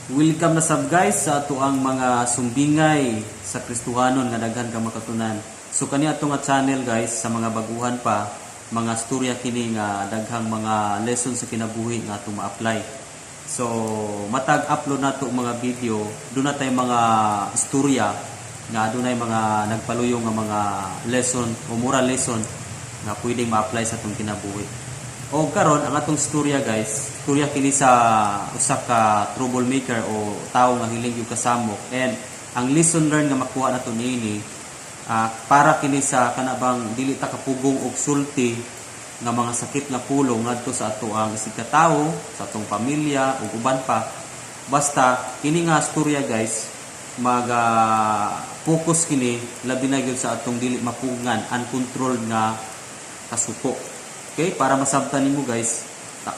Welcome na sab, guys, sa ato ang mga sumbingay sa Kristohanon nga daghan ka makatunan. So kani ato nga channel, guys, sa mga baguhan pa, mga storya kini nga daghang mga lesson sa kinabuhi nga atong ma-apply. So matag upload nato mga video, duna tay mga istorya nga adunay mga nagpaluyong nga mga lesson o moral lesson nga pwedeng ma-apply sa atong kinabuhi. O karon ang atong storya, guys, storya kini sa usa ka troublemaker o tawo nga hiling yung kasamok, and ang lesson learned nga makuha nato niini, para kini sa kana bang dili ta kapugong og sulti nga mga sakit nga pulong ngadto sa ato ang isig katawo, sa atong pamilya ug uban pa. Basta kini nga storya, guys, maga focus kini labi na gyud sa atong dili mapugngan, uncontrolled nga kasuko. Okay, para masabtan nimo, guys,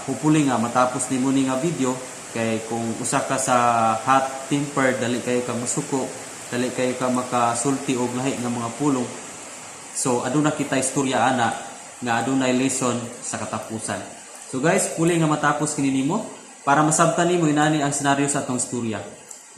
hopefully nga matapos nimo ni nga video, kay kung usa ka sa hot temper, dali kayo ka masuko, dali kayo ka makasulti og lahi nga mga pulong. So aduna kita istorya ana nga adunay lesson sa katapusan. So guys, puli nga matapos kini nimo para masabtan nimo inani ang senaryo sa atong istorya.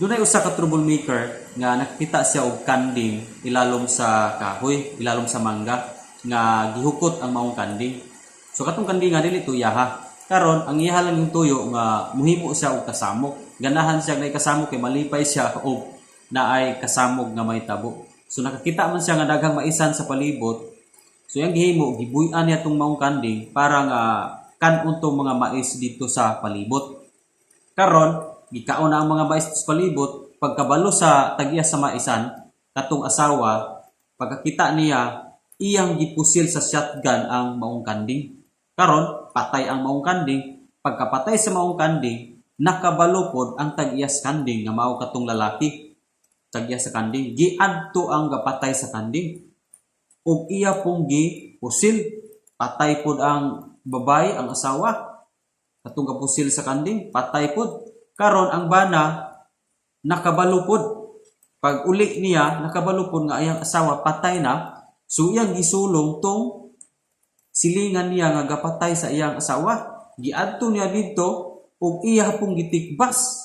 Dunay usa ka troublemaker nga nakita siya og kanding ilalom sa kahoy, ilalom sa mangga nga gihukot ang maong kanding. So katong kanding nga dili tuya ha. Karon ang iya lang yung tuyo nga muhimo siya og kasamok. Ganahan siya nga kasamok kay malipay siya og naay kasamog nga may tabo. So nakakita man siya nga daghang maisan sa palibot. So yang gihimo, gibuy-an niya tong maong kanding para nga kan-on tong mga mais dito sa palibot. Karon, gikaon na ang mga mais sa palibot, pagkabalo sa tag-iya sa maisan, katong asawa, pagkakita niya, iyang gipusil sa shotgun ang maong kanding. Karon, patay ang maong kanding. Pagkapatay sa maong kanding, nakabalo pod ang tag-iyas kanding nga mao katong lalaki. Tag-iya sa kanding, giadto ang gapatay sa kanding. Ug iya pong gipusil. Patay pod ang babae, ang asawa. Katong gapusil sa kanding, patay pod. Karon ang bana nakabalo pod. Pag uli niya, nakabalo pod nga iyang asawa patay na. So iyang gisulong tong silingan niya nga gapatay sa iyang asawa. Giadto niya didto ug iya pong gitikbas.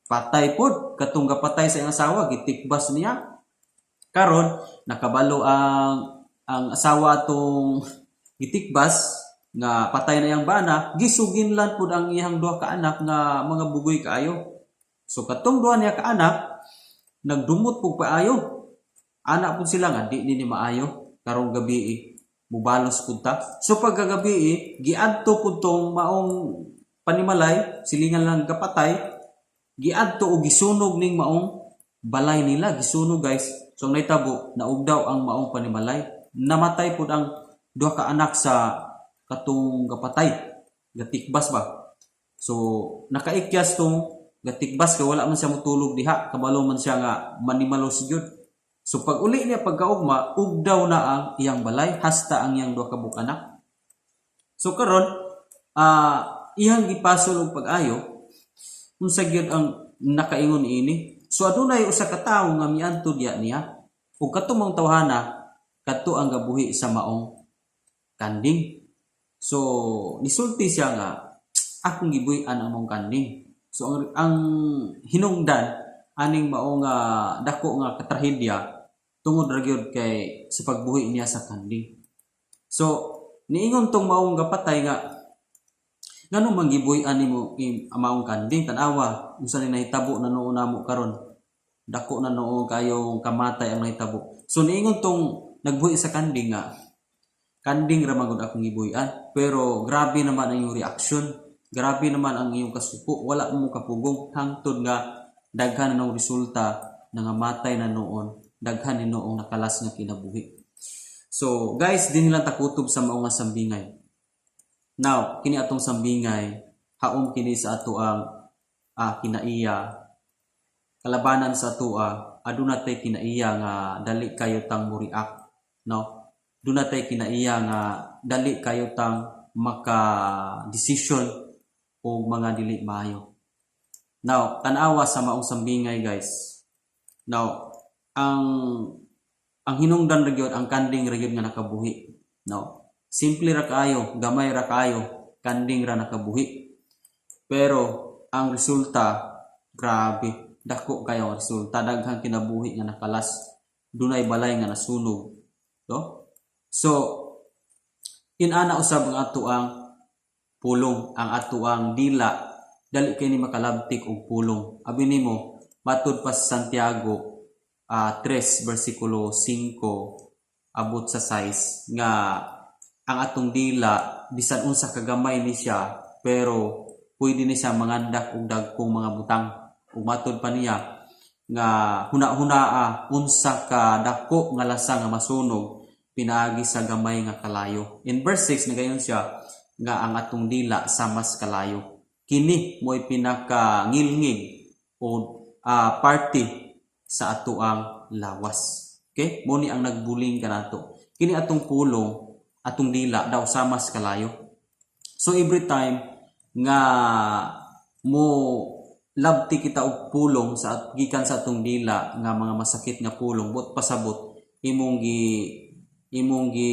Patay pod katong gapatay sa iyang asawa, gitikbas niya. Karon nakabalo ang asawa atong gitikbas nga patay na iyang bana, gisuginlan pud ang iyang duha ka anak nga mga bugoy kaayo. So katong duha niya ka anak nagdumot pug paayo. Ana pud sila nga di ni maayo karong gabi eh, mubalos pud ta. So pagkagabi eh, giadto pud tong maong panimalay, silingan lang kapatay, giadto og gisunog ning maong balay nila, gisunog, guys. So ang nahitabo, naugdaw ang maong panimalay. Namatay pud ang duha ka anak sa katong gapatay, gatikbas ba. So nakaikyas tong gatikbas kay wala man siya motulog diha, kabalo man siya nga manimalos gyud. So pag uli niya pagkaugma, ugdaw na ang iyang balay, hasta ang iyang duha ka buok anak. So karon, iyang gipasol og pag-ayo unsa gyud ang nakaingon ini. So adunay usa ka tawo nga miadto diya niya. Ug kadtong maong tawhana, kadto ang gabuhi sa maong kanding. So nisulti siya nga akong gibuhi-an ang maong kanding. So ang hinungdan aning maong dako nga katrahedya tungod ra gyud kay sa pagbuhi niya sa kanding. So niingon tong maong gapatay nga ngano man gibuhi-an nimo ang maong kanding, tan-awa unsa ni nahitabo na nuon namo karon, dako na nuon kayong kamatay ang nahitabo. So niingon tong nagbuhi sa kanding nga kanding ra man gud akong gibuhi-an, pero grabe naman ang iyong reaksyon, grabe naman ang iyong kasuko, wala mo kapugong hangtod nga daghan na nung resulta, nangamatay na noon daghan ni noong nakalas nga kinabuhi. So guys, dinhi lang ta kutob sa mao nga sambingay. Now, kini atong sambingay, haom kini sa ato ang kinaiya, kalabanan sa atoa. Aduna tay kinaiya nga dali kayo tang mo-react, no? Duna tay kinaiya nga dali kayo tang maka decision o mga dili maayo. Now, tan-awa sa maong sambingay, guys. Now, ang hinungdan ra gyud ang kanding ra gyud nga nakabuhi, no? Simple ra kaayo, gamay ra kaayo, kanding ra nakabuhi. Pero ang resulta Grabe, dako kayo ang resulta, daghang kinabuhi nga nakalas, dunay balay nga nasunog, no? So inana usab ang atoang pulong, ang atoang dila, dali kay ni makalabtik og pulong. Abi nimo, matud pa sa Santiago 3 bersikulo 5 abot sa 6 nga ang atong dila, bisan unsa kagamay ni siya, pero pwede ni siya mangandak og dagkong mga butang. Ug matud pa niya nga huna-hunaa unsa ka dako nga lasa nga masunog pinaagi sa gamay nga kalayo. In verse 6, nagayon siya nga ang atong dila samas kalayo. Kini mo'y pinakangilngig o parte sa atoang lawas. Okay? Mo ni ang nagbuling kanato. Kini atong pulong, atong dila daw samas kalayo. So every time nga mo labti kita og pulong sa gikan sa atong dila nga mga masakit nga pulong, buot pasabot imong gi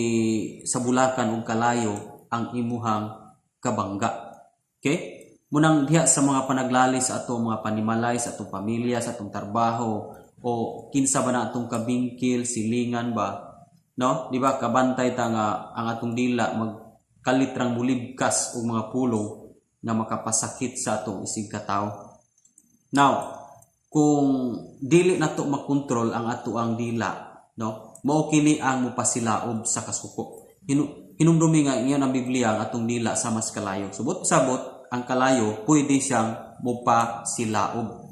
sabulakan og kalayo ang imuhang kabangga. Okay? Munang diha sa mga panaglali sa atong mga panimalay, sa atong pamilya, sa atong trabaho o kinsa ba na atong kabingkil, silingan ba, no? Di ba kabantay ta nga ang atong dila magkalit rang mulibkas og mga pulong nga makapasakit sa atong isig katawo? Now, kung dili nato makontrol ang atoang dila, no? Mao kini ang mopasilaob sa kasuko. Hinumdumi nga ingon ang Biblia, ang atong dila samas kalayo. So buot sabot, ang kalayo pwede siyang mopasilaob.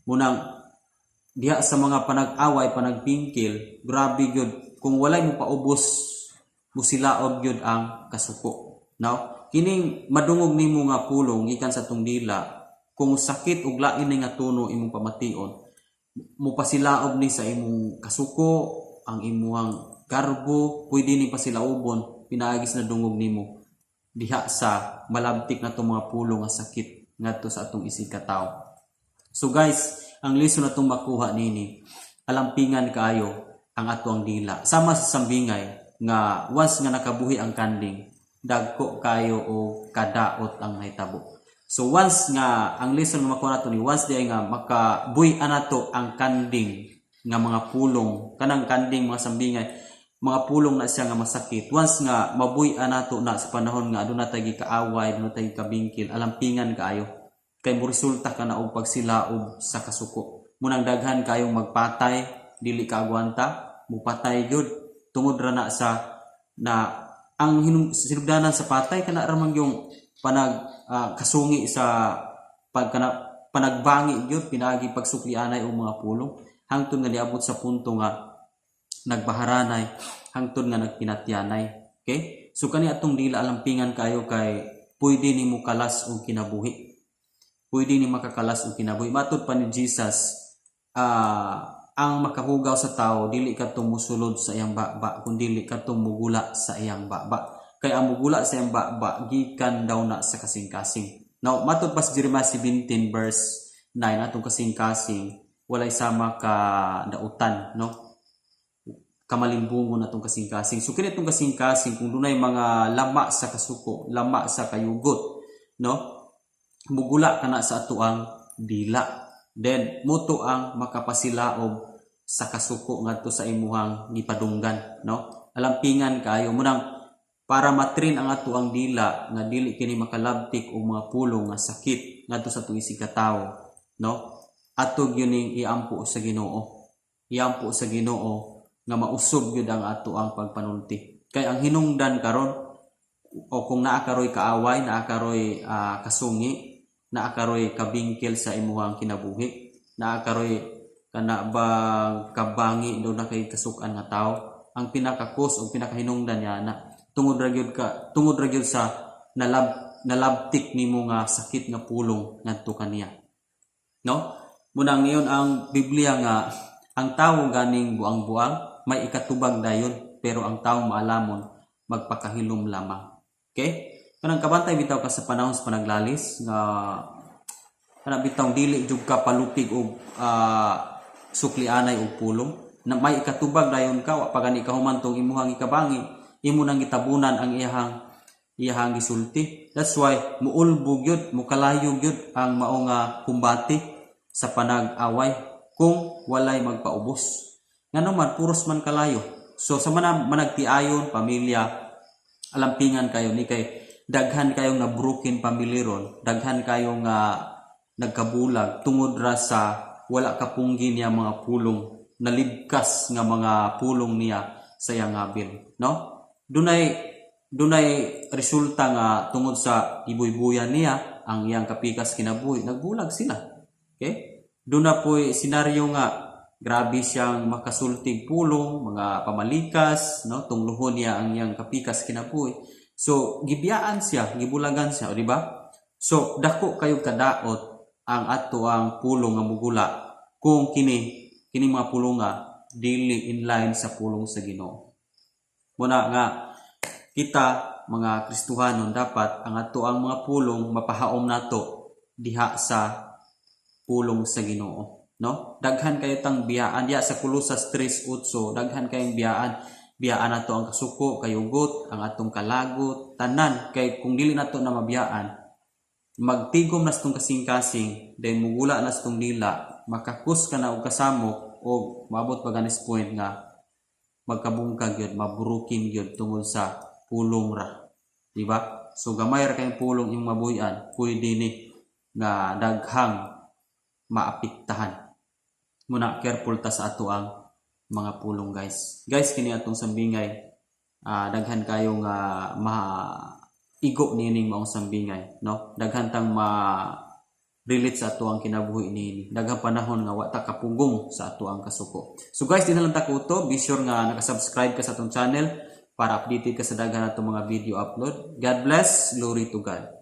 Munang diha sa mga panag-away, panagbingkil, grabe gyud kung walay mo paubos, musilaob gyud ang kasuko. Now, kining madungog nimo nga pulong gikan sa atong dila, kung sakit ug lain ni nga tono imong pamation, mopasilaob ni sa imong kasuko, ang imuhang garbo, pwede ni pasilaobon pinaagi sa nadungog nimo diha sa malabtik na mga pulong nga sakit ngadto sa atong isig katawo. So guys, ang lesson natong makuha nini, alampingan kaayo ang atoang dila. Sama sa sambingay nga once nga nakabuhi ang kanding, dagko kayo o kadaot ang nahitabo. So once nga ang lesson nga makuha nato ni, once diay nga makabuhi nato ang kanding nga mga pulong, kanang kanding, mga sambingay, mga pulong na siya nga masakit. Once nga mabuhi nato na sa panahon nga aduna tay gikaaway, aduna tay gikabingkil, alampingan kaayo kay mo resulta ka na og pagsilaob sa kasuko. Munang daghan kayong magpatay, dili ka agwanta, mupatay gyud tungod ra na sa na ang sinugdanan sa patay kana ra man yung panag kasungi sa pag kana panagbangi gyud pinaagi pagsuklianay og mga pulong hangtod nga niabot sa punto nga nagbaharanay, hangtod nga nagpinatyanay. Okay? So kani atong dila, alampingan kayo kay pwede nimo kalas og kinabuhi, pwede ni makakalas og kinabuhi. Matud pa ni Jesus, ang makahugaw sa tao dili kadtong musulod sa iyang baba, kun dili kadtong mugula sa iyang baba. Kay ang mugula sa iyang baba gikan daw na sa kasing-kasing. Now, matud pa sa Jeremiah 17 verse 9, atong kasing-kasing walay sama ka dautan, no? Kamalimbungon atong kasing-kasing. So kini atong kasing-kasing, kung dunay mga lama sa kasuko, lama sa kayugot, no? Mugula kana sa atoang dila. Then muto ang makapasilaob sa kasuko ngadto sa imuhang gipadunggan, no? Alampingan kaayo munang para matrin ang atoang dila nga dili kini makalabtik og mga pulong nga sakit ngadto sa atong isig katawo, no? Ato gyud ning iampo sa Ginoo. Iampo sa Ginoo nga mausob gyud ang atoang pagpanulti. Kay ang hinungdan karon o kung naa karoy kaaway, naa karoy kasungi, naa karoy kabingkil sa imuhang kinabuhi, naa karoy kana bang kabangi daw na kay kasukan nga tao, ang pinakakos o pinakahinungdan niya na tungod ra gyud sa nalabtik nimo nga sakit nga pulong ngadto kaniya. No? Munang ngayon ang Biblia nga ang tawo ganing buang-buang may ikatubag dayon, pero ang tawo maalamon magpakahilom lamang. Okay? Kanang kabantay bitaw ka sa panahon sa panaglalis nga kana bitaw dili jud ka palupig og suklianay og pulong na may ikatubag dayon ka, wa pa gani ka humantong imuhang ikabangi, imo nang gitabunan ang iyahang gisulti. That's why muulbog gyud, mukalayo gyud ang mao nga kumbati. sa panag-away kung walay magpaubos. Ngano man puros man kalayo. So sa mana managtiayon pamilya, alampingan kayo ni kay daghan kayong na broken family ron, daghan kayong nga nagkabulag tungod ra sa wala kapunggi niya mga pulong, nalibkas nga mga pulong niya sa iyang habil, no? Dunay resulta nga tungod sa ibuybuyan niya ang iyang kapikas kinabuhi, nagbulag sila. Okay? Duna po'y senaryo nga grabe siyang makasultig pulong, mga pamalikas, no? Tungluhon niya ang iyang kapikas kinabuhi. So gibiyaan siya, gibulagan siya, o di ba? So dako kayo kadaot ang ato ang pulong nga mugula kung kini mga pulong nga dili in line sa pulong sa Ginoo. Muna nga kita mga Kristohanon, dapat ang ato ang mga pulong mapahaom nato diha sa pulong sa Ginoo, no? Daghan kayo tang biyaan diha sa Kolosas 3:8, daghan kayong biyaan. Biyaan nato ang kasuko, kayugot, ang atong kalagot, tanan, kay kung dili nato na mabiyaan, magtigom na sa tong kasing-kasing, then mugula na sa tong dila, makakus ka na og kasamok o maabot pa ganis point nga magkabungkag gyud, mabroken gyud tungod sa pulong ra, di ba? So gamay ra kayong pulong imong mabuhian, pwede ni nga daghang maapektahan. Muna careful ta sa ato ang mga pulong, guys. Guys, kini atong sambingay, daghan kayo nga maigo niining maong sambingay, no? Daghan tang ma relate sa ato ang kinabuhi niini. Daghang panahon nga wa ta kapugong sa ato ang kasuko. So guys, di na lang ta kuto. Be sure nga nakasubscribe ka sa atong channel para updated ka sa daghan atong mga video upload. God bless. Glory to God.